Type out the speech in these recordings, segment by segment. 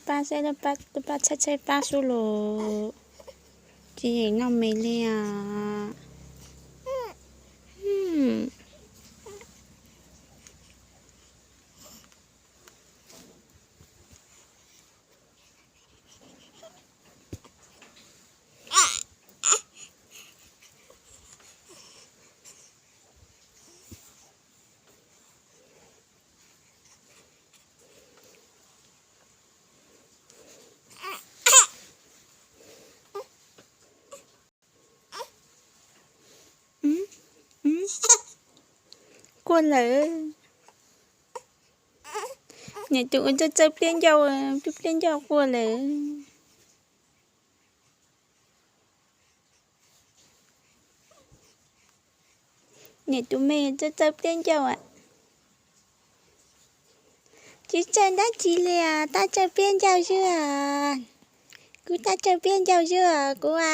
Pab xwb, tus pab tshaib tshaib plab xwb los tsis yeem noj mis li os. Quaj lawm. Niam tus ua txawj txawj pliab ncauj, pliab pliab ncauj quaj lawm. Niam tus me txawj txawj pliab ncauj. Tsis txawj dab tsi li os, tab txawj pliab ncauj xwb os. Kuv tab txawj pliab ncauj xwb os kuv a.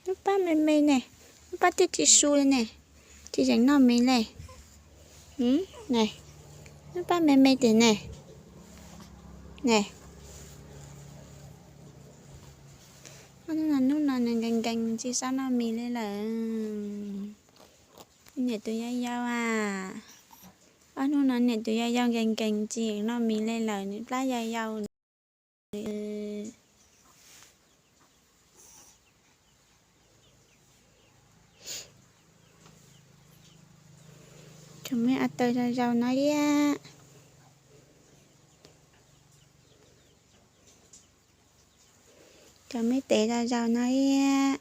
Lub pab me me ne, lub pab twb tsis su li ne, tsis yeem noj mis li. Lub pab me me tim ne, ne. Hnub no, hnub no nws nkees nkees tsis xav noj mis li lawm. Niam tus yau yau a, ob hnub no niam tus yau yau nkees nkees tsis yeem noj mis li lawm, nws plab yau yau. Cov me a taw zau zau no liab. Cov me tev zau zau no liab.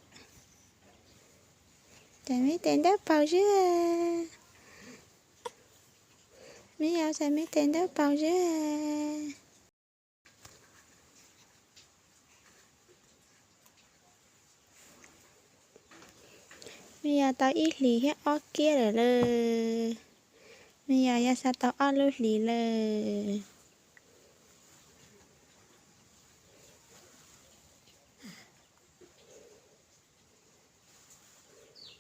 Cov me tev ntawb paug xwb. Me yau cov me tev ntawb paug xwb. Me yau tau ib hlis thiab ob kiab lawm lawm. Me yau yau xa tau ob lub hlis lawm.